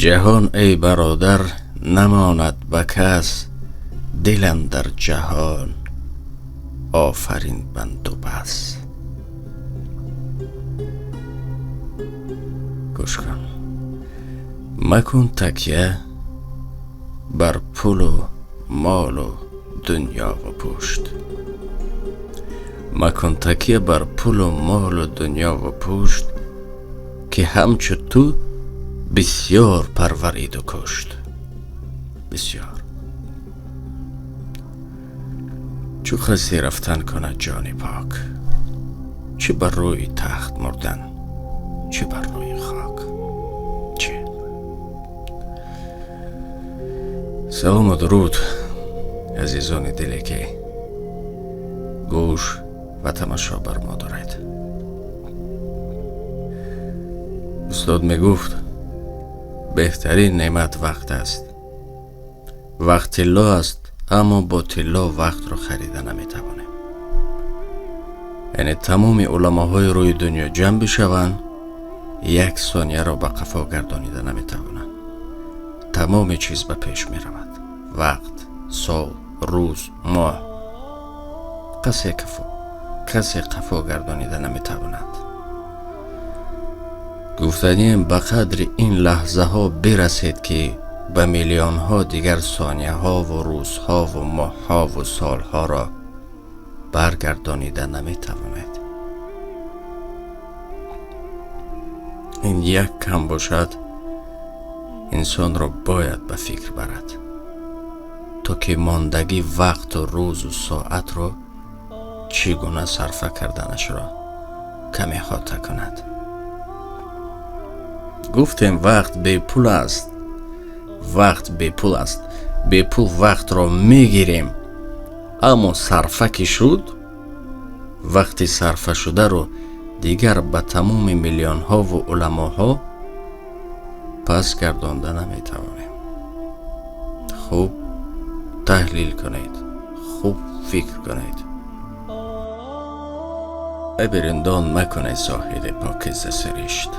Ҷаҳон эй бародар намонад ба кас, дил андар ҷаҳон офарин банду бас. Гӯш кун, макун такя бар пулу молу дунёву пушт. Макун такя бар пулу молу дунёву пушт, ки ҳамчу ту бисёр парвариду кушт. Бисёр. Чу қасди рафтан кунад ҷони пок, чӣ бар рӯи тахт мурдан, чӣ бар рӯи хок. Чӣ? Салом ва дуруд, азизони диле ки гӯш ва тамошо бар мо доред. Устод мегуфт беҳтарин неъмат вақт аст. Вақт тилло аст, аммо бо тилло вақтро харида наметавонем. Яъне тамоми уламоҳои рӯи дунё ҷамъ бишаванд, як сонияро ба қафо гардонида наметавонанд. Тамоми чиз ба пеш меравад. Вақт, сол, рӯз, моҳ. Касе қафо гардонида наметавонад. Гуфтанем ба қадри ин лаҳзаҳо бирасед, ки ба миллионҳо дигар сонияҳо ва рӯзҳо ва моҳҳо ва солҳоро баргардонида наметавонед. Ин як кам бошад, инсонро бояд ба фикр барад, то ки мондагӣ вақту рӯзу соатро чӣ гуна сарфа карданашро каме хота кунад. Гуфтем вақт бепул аст. Вақт бепул аст. Бепул вақтро мегирем, аммо сарфа ки шуд, вақти сарфа шударо дигар ба тамоми миллионҳо ва уламоҳо пас гардонда наметавонем. Хуб таҳлил кунед, хуб фикр кунед. Эй бериндон макунед зоҳиди покиза сиришт,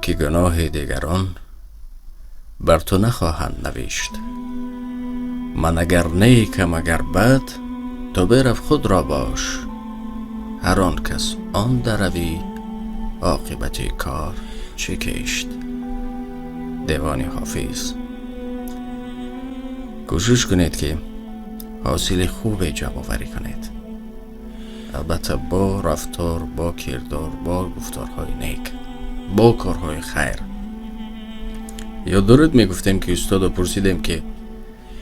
ки гуноҳи дигарон бар ту нахоҳанд навишт. Ман агар некам агар бад, ту бирав худро бош. Ҳар он кас он даравӣ, оқибати кор чӣ кишт. Девони Ҳофиз. Кӯшиш кунед, ки ҳосили хубе ҷамъоварӣ кунед. Албатта бо рафтор, бо кирдор, бо гуфторҳои нек, бо корҳои хайр. Ёд доред мегуфтем, ки устодо пурсидем, ки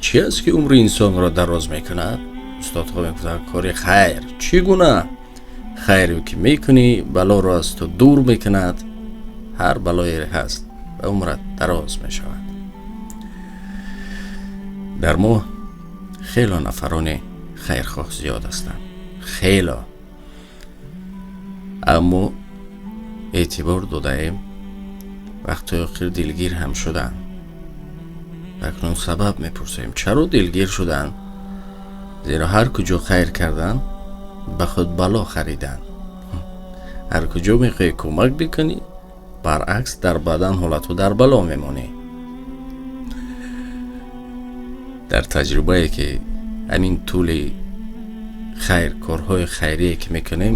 чӣ аст, ки умри инсонро дароз мекунад? Устодҳо мегуфтанд кори хайр. Чӣ гуна хайре ки мекунӣ, балоро аз ту дур мекунад. Ҳар балое ҳаст ва умрат дароз мешавад. Дар мо хело нафарони хайрхоҳ зиёд ҳастанд, хело, аммо эътибор додаем, вақтҳои охир дилгир ҳам шуданд. Акнун сабаб мепурсем, чаро дилгир шуданд? Зеро ҳар куҷо хайр карданд, ба худ бало хариданд. Ҳар куҷо мехоҳӣ кӯмак бикунӣ, баръакс дар бадан ҳолату дар бало мемонӣ. Дар таҷрибае ки ҳамин тӯли хайр, корҳои хайрие ки мекунем,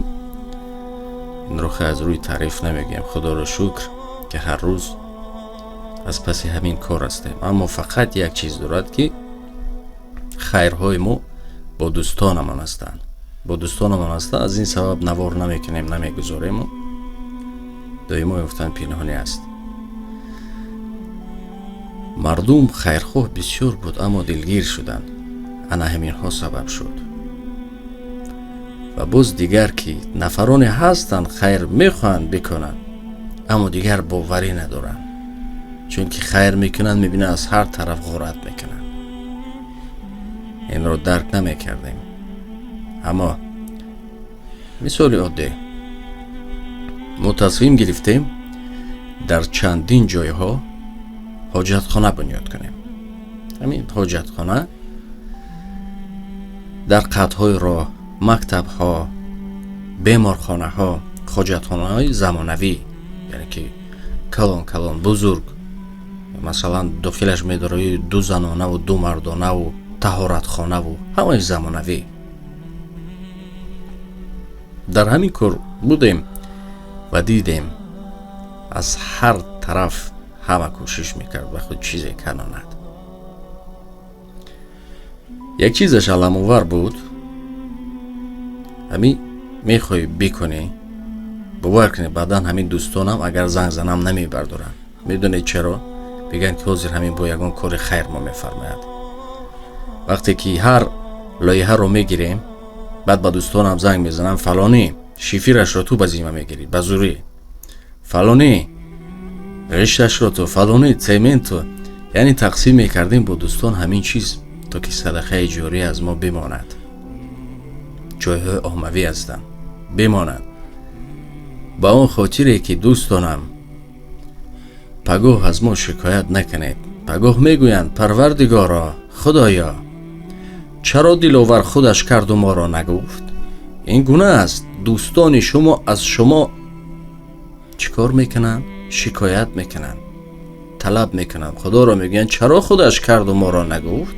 инро аз рӯи таъриф намегӯем. Худоро шукр, ки ҳар рӯз аз паси ҳамин кор ҳастем. Аммо фақат як чиз дорад, ки хайрҳои мо бо дӯстонамон ҳастанд. Бо дӯстонамон ҳастанд, аз ин сабаб навор намекунем, намегузорему доимо гуфтан пинҳонӣ аст. Мардум хайрхоҳ бисёр буд, аммо дилгир шуданд. Ана ҳаминҳо сабаб шуд. Ва боз дигар ки нафароне ҳастанд, хайр мехоҳанд бикунанд, аммо дигар боварӣ надоранд, чунки хайр мекунанд, мебинанд аз ҳар тараф ғорат мекунанд. Инро дарк намекардем. Аммо мисоли оддӣ, мо тасмим гирифтем дар чандин ҷойҳо ҳоҷатхона бунёд кунем. Ҳамин ҳоҷатхона дар қадҳои роҳ, мактабҳо, беморхонаҳо, ҳоҷатхонаҳои замонавӣ, яъне ки Калон калон, бузург, масалан, дохилаш медорои ду занонаву ду мардонаву таҳоратхонаву ҳамаи замонавӣ. Дар ҳамин кор будем ва дидем, аз ҳар тараф ҳама кӯшиш мекард ба худ чизе канонад. Як чизаш аламовар буд: ҳамин мехоҳӣ бикунӣ, бовар кунед, баъдан ҳамин дӯстонам агар занг занам, намебардоранд. Медонед чаро? Мегӯянд, ки ҳозир ҳамин бо ягон кори хайр мо мефармояд. Вақте ки ҳар лоиҳаро мегирем, баъд ба дӯстонам занг мезанам: фалонӣ, шифирашро ту ба зимма мегирӣ, ба зурӣ, фалонӣ, ғишташро ту, фалонӣ, цементу. Яъне тақсим мекардем бо дӯстон ҳамин чиз, то ки садақаи ҷорӣ аз мо бимонад. Ҷойҳои оммавӣ ҳастанд, бимонад, ба он хотире ки, дӯстонам, пагоҳ аз мо шикоят накунед. Пагоҳ мегӯянд: «Парвардигоро, Худоё, чаро Диловар худаш карду моро нагуфт?» Ин гуна аст. Дӯстони шумо аз шумо чӣ кор мекунанд? Шикоят мекунанд, талаб мекунанд, Худоро мегӯянд: «Чаро худаш карду моро нагуфт?»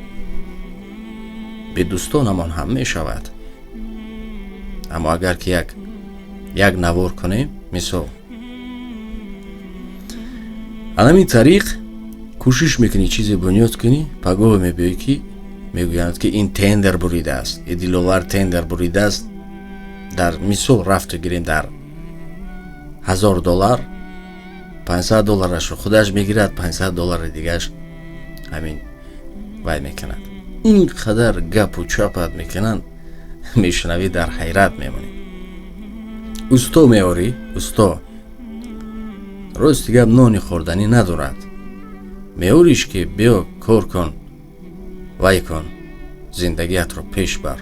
Бедӯстонамон ҳам мешавад. Аммо агар ки як навор кунем, мисол, ҳамин тариқ кӯшиш мекунӣ, чизе бунёд кунӣ, пагоҳ мебиёӣ, ки мегӯянд, ки ин тендер буридааст, и Диловар тендер буридааст. Дар мисол рафту гирем, дар 1000 доллар 500 долларашро худаш мегирад, 500 доллари дигаш ҳамин вай мекунад. Ин қадар гапу чапат мекунанд, мешунавӣ, дар ҳайрат мемонӣ. Усто меорӣ, усто, рости гап, нони хӯрданӣ надорад. Меориш, ки биё, кор кун, вай кун, зиндагиатро пеш бар.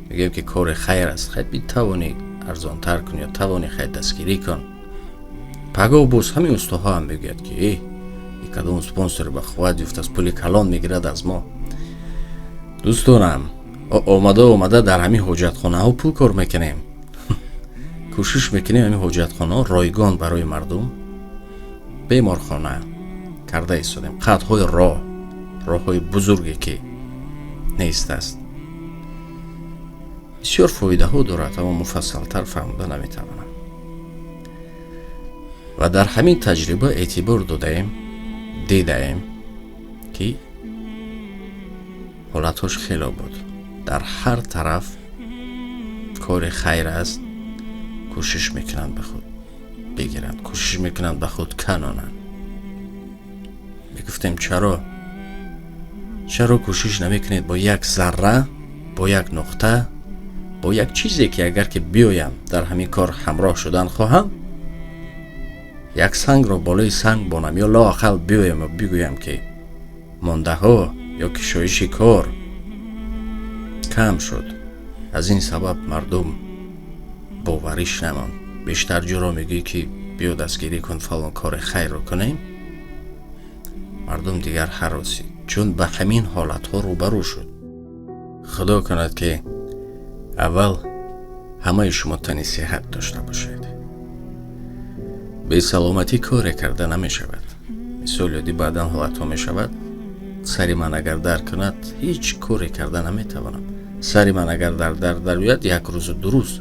Мегӯем, ки кори хайр аст, хай, битавонӣ арзонтар кун ё тавонӣ, хай, дастгирӣ кун. Пагоҳ боз ҳамин устоҳо ҳам мегӯяд, ки э, кадом спонсор ба қувват ёфтааст, пули калон мегирад аз мо. Дӯстонам, омада омада дар ҳамин ҳоҷатхонаҳо пул кор мекунем, кӯшиш мекунем ҳамин ҳоҷатхонаҳо ройгон барои мардум, беморхона карда истодем, қатҳои роҳ, роҳҳои бузурге ки нест аст. Бисёр фоидаҳо дорад, аммо муфассалтар фаҳмода наметавонам. Ва дар ҳамин таҷриба эътибор додаем, дидаем, ки ҳолатҳош хело буд. Дар ҳар тараф кори хайр аст, кӯшиш мекунанд ба худ бигиранд, кӯшиш мекунанд ба худ канонанд. Мегуфтем: чаро кӯшиш намекунед бо як зарра, бо як нуқта, бо як чизе, ки агар ки биёям, дар ҳамин кор ҳамроҳ шудан хоҳам, як сангро болои санг бонам ё лоақал биёяму бигӯям, ки мондаҳо ё кишоиши кор кам шуд, аз ин сабаб мардум бовариш намонд. Бештар ҷуро мегӯӣ, ки биё, дастгирӣ кун, фалон кори хайрро кунем, мардум дигар ҳаросид, чун ба ҳамин ҳолатҳо рӯбарӯ шуд. Худо кунад, ки аввал ҳамаи шумо тани сиҳат дошта бошед. Бесаломатӣ коре карда намешавад. Мисол ёди, баъдан ҳолатҳо мешавад: сари ман агар дард кунад, ҳеҷ коре карда наметавонам. Сари ман агар дард дарояд, як рӯзу 2 рӯз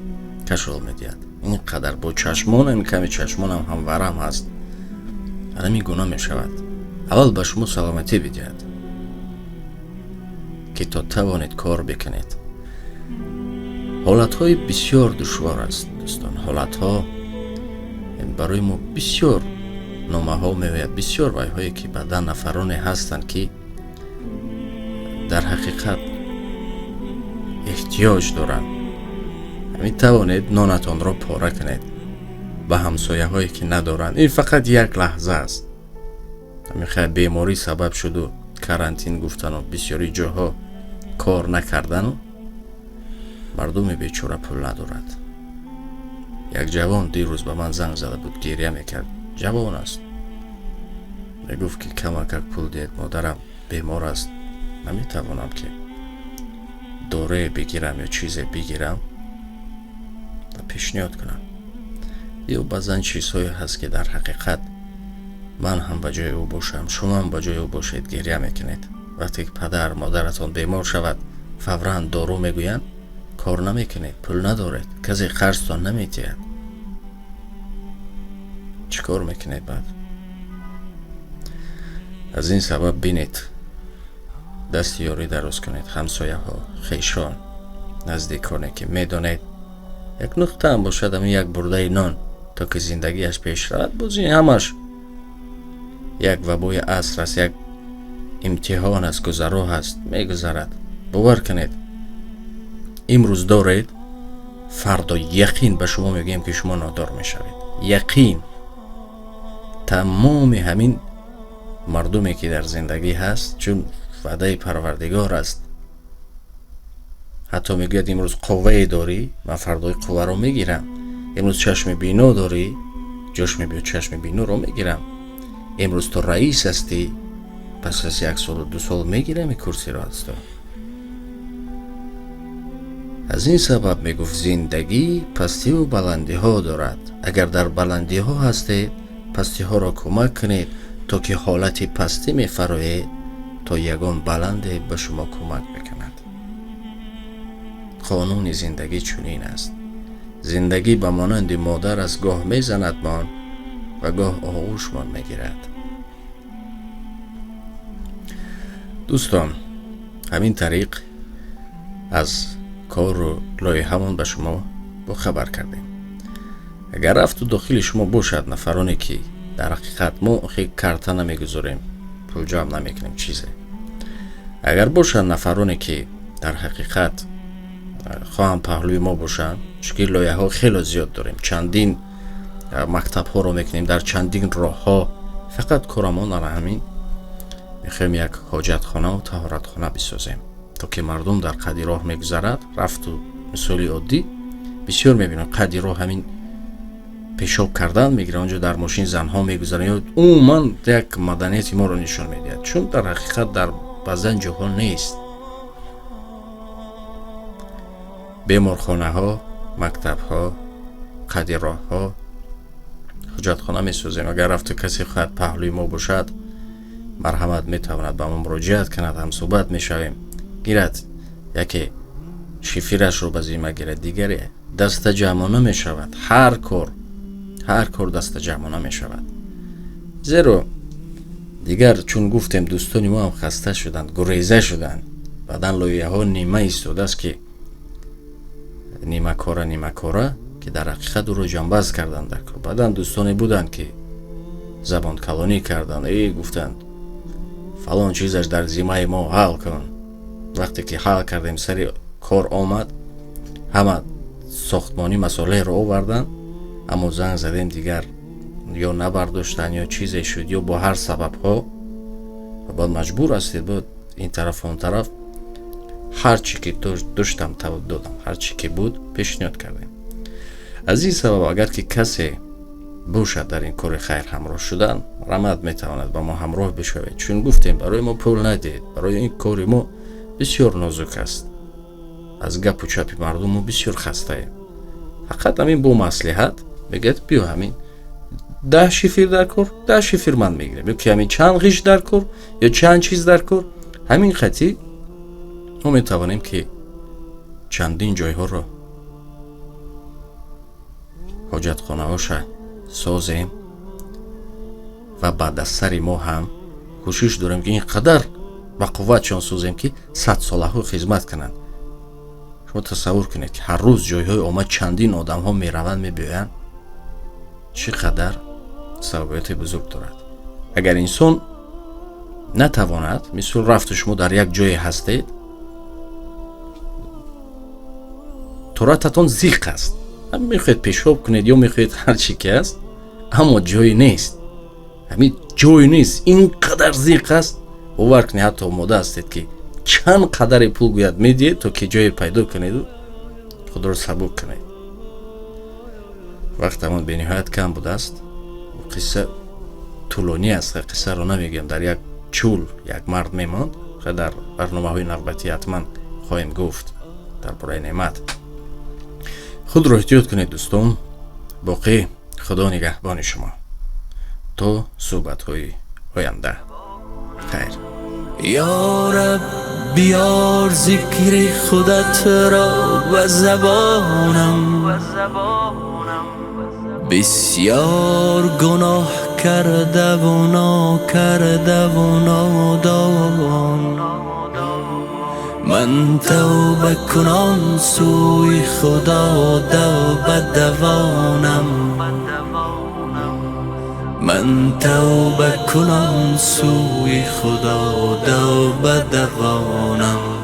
кашол медиҳад. Ин қадар бо чашмонам, ками чашмонам ҳам варам ҳаст, ҳамин гуна мешавад. Аввал ба шумо саломатӣ бидиҳад, ки то тавонед кор бикунед. Ҳолатҳои бисёр душвор аст, дӯстон. Ҳолатҳо барои мо бисёр номаҳо меояд, бисёр вайҳое, ки баъдан нафароне ҳастанд, ки дар ҳақиқат эҳтиёҷ доранд. Ҳамин тавонед, нонатонро пора кунед ба ҳамсояҳое, ки надоранд. Ин фақат як лаҳза аст. Ҳамин хай, беморӣ сабаб шуду карантин гуфтану бисёри ҷоҳо кор накардану мардуми бечора пул надорад. Як ҷавон дирӯз ба ман занг зада буд, гиря мекард. Ҷавон аст. Мегуфт, ки камакак пул диҳед, модарам бемор аст, наметавонам, ки дорое бигирам ё чизе бигирам ва пешниҳод кунам. Ё баъзан чизҳое ҳаст, ки дар ҳақиқат Ман ҳам ба ҷои ӯ бошам, шумо ҳам ба ҷои ӯ бошед, гиря мекунед. Вақте ки падар модаратон бемор шавад, фавран дору мегӯянд, кор намекунед, пул надоред, касе қарзтон намедиҳад. Чӣ кор мекунед баъд? Аз ин сабаб бинед, дасти ёрӣ дароз кунед, ҳамсояҳо, хешон, наздиконе ки медонед, як нуқта ҳам бошад, ҳамин як бурдаи нон, то ки зиндагиаш пеш равад. Боз ин ҳамаш як вабои аср аст, як имтиҳон аст, гузаро аст, мегузарад. Бовар кунед, имрӯз доред, фардо яқин ба шумо мегӯем ки шумо нодор мешавед. Яқин. Тамоми ҳамин мардуме ки дар зиндагӣ ҳаст, чун ваъдаи Парвардигор аст, ҳатто мегӯяд имрӯз қуввае дорӣ, ман фардои қувваро мегирам. Имрӯз чашми бино дорӣ, ҷош мебиёд чашми биноро мегирам. Имрӯз ту раис ҳастӣ, пас аз 1 солу 2 сол мегирам ин курсиро аз ту. Аз ин сабаб мегуфт зиндагӣ пастиву баландиҳо дорад. Агар дар баландиҳо ҳастед, пастиҳоро кӯмак кунед, то ки ҳолати пастӣ мефароед, то ягон баланде ба шумо кӯмак мекунад. Қонуни зиндагӣ чунин аст. Зиндагӣ ба монанди модар аст, гоҳ мезанадмон ва гоҳ оғӯшмон мегирад. Дӯстон, ҳамин тариқ аз кору лоиҳамон ба шумо бохабар кардем. Агар рафту дохили шумо бошад нафароне ки дар ҳақиқат мо карта намегузорем, пул ҷамъ намекунем, чизе. Агар бошад нафароне ки дар ҳақиқат хоҳам паҳлӯи мо бошанд, чунки лоиҳаҳо хеле зиёд дорем, чандин мактабҳоро мекунем, дар чандин роҳҳо, фақат корамон ана ҳамин мехоҳем як ҳоҷатхона ва таҳоратхона бисозем, то ки мардум дар қади роҳ мегузарад. Рафту мисоли оддӣ бисёр мебинам, қади роҳ ҳамин пешоб кардан мегиранд, онҷо дар мошин занҳо мегузаранд, ё умуман як маданияти моро нишон медиҳад, чун дар ҳақиқат дар баъзан ҷоҳо нест. Беморхонаҳо, мактабҳо, қади роҳҳо, ҳоҷатхона месозем. Агар рафту касе хоҳад паҳлӯи мо бошад, марҳамат, метавонад ба мо муроҷиат кунад, ҳамсӯҳбат мешавем. Гирад яке шифирашро ба зимма гирад, дигаре дастаҷамъона мешавад. Ҳар кор дастаҷамъона мешавад. Зеро дигар чун гуфтем, дӯстони мо ҳам хаста шуданд, гуреза шуданд. Баъдан лоиҳаҳо нима истодааст, ки нимакора, ки дар ҳақиқат ӯро ҷанбаз карданд дар кор. Баъдан дӯстоне буданд ки забонкалонӣ карданд, гуфтанд фалон чизаш дар зиммаи мо ҳал кун. Вақте ки ҳал кардем, сари кор омад, ҳама сохтмонӣ масолеҳро оварданд, аммо занг задем, дигар ё набардоштанд, ё чизе шуд, ё бо ҳар сабабҳо. Баъд маҷбур ҳастед, бояд ин тараф он тараф, ҳар чӣ ки доштам додам, ҳар чӣ ки буд пешниҳод кардем. Аз ин сабаб агар ки касе бошад дар ин кори хайр ҳамроҳ шудан, рамад метавонад ба мо ҳамроҳ бишавед. Чун гуфтем, барои мо пул надиҳед, барои ин кори мо бисёр нозук аст. Аз гапу чапи мардум мо бисёр хастаем. Фақат ҳамин бо маслиҳат мегӯяд, биё ҳамин 10 шифир дар кор, 10 шифир ман мегирам, ё ки ҳамин чанд ғиш дар кор, ё чанд чиз дар кор. Ҳамин хати мо метавонем ки чандин ҷойҳоро ҳоҷатхонаҳоша созем ва баъд аз сари мо ҳам кӯшиш дорем ки ин қадар ба қувватшон созем ки 100 солаҳо хизмат кунанд. Шумо тасаввур кунед ки ҳар рӯз ҷойҳои омад чандин одамҳо мераванд, мебиёянд, чӣ қадар савобияти бузург дорад. Агар инсон натавонад, мисол рафту шумо дар як ҷое ҳастед, турататон зиқ аст, мехоҳед пешоб кунед ё мехоҳед ҳар чӣ ки аст, аммо ҷой нест, ҳамин ҷой нест, ин қадар зиқ аст. Бовар кунед, ҳатто омода ҳастед ки чанд қадаре пул гӯяд медиҳед, то ки ҷое пайдо кунеду худро сабук кунед. Вақтамон бениҳоят кам будааст. Қисса тӯлонӣ аст, қиссаро намегӯям. Дар як чӯл як мард мемонд, дар барномаҳои навбатӣ ҳатман хоҳем гуфт дар бораи неъмат. Худро эҳтиёт кунед дӯстон, боқӣ Худо нигаҳбони шумо. То суҳбатҳои оянда хайр. Ё Раб, биёр зикри худат ро ба забонам. Бисёр гуноҳ кардаву нокардаву нодон. Ман тавба кунон сӯи Худо давба давонам. Ман тавба кунон сӯи Худо давба давонам.